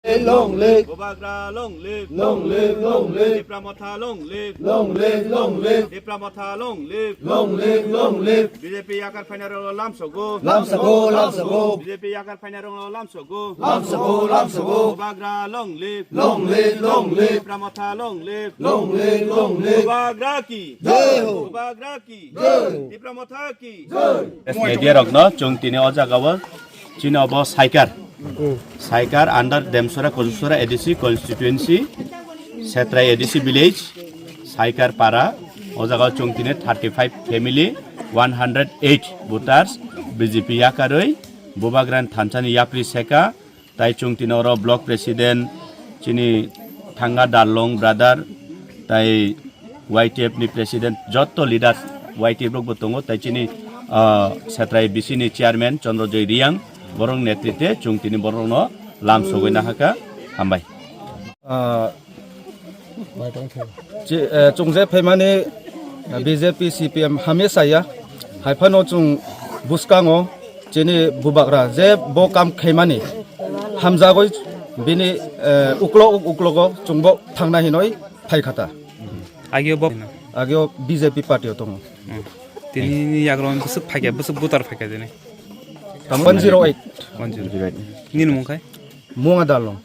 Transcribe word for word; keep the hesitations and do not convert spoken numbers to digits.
Long live. Bubagra long live. Long live, long live. Tipra Motha long live. Long live, long live. Tipra Motha long live. Long live, long live. B J P yakar phaina rok lamsogo. Lamsogo, lamsogo. B J P yakar phaina rok lamsogo. Lamsogo, lamsogo. Bubagra long live. Long live, long live. Tipra Motha long live. Long live, long live. Bubagra ki. Jai ho. Bubagra ki. Jai. Tipra Motha ki. Jai. Media rokno chwng tini o jagao chini obo Saikar. Saikar under Demsora Kojusora A D C constituency, Setrai A D C village, Saikar para. O jagao chwng tini thirty five family, one hundred eight voters, B J P yakarwi Bubagrani thansani yapri seka, tai chwng tini oro block president chini Thanga Darlong brother, tai Y T F ni president, jotto leader Y T F rokbo tongo, tai chini, ah, Setrai B C ni chairman Chandra Joy Riang, borok netrite chwng tini borokno lam sogwi nahaka. Hambai. Ah, chi-, eh, chwng je phaimani, eh, B J P, C P M hamya saya, hai phano chwng bwskango chini Bubagra je bo kam khaimani hamjagwi bini, eh, uklok uk-, uklogo chwngbo thangna hinwi phaikha ta. Agio bo? Agio B J P party o tongo. Hmm. Tini ni yagrong bwswk phaikha, bwswk voter phaikha tini? One zero eight. One zero eight. Nini mung khai? Munga Darlong.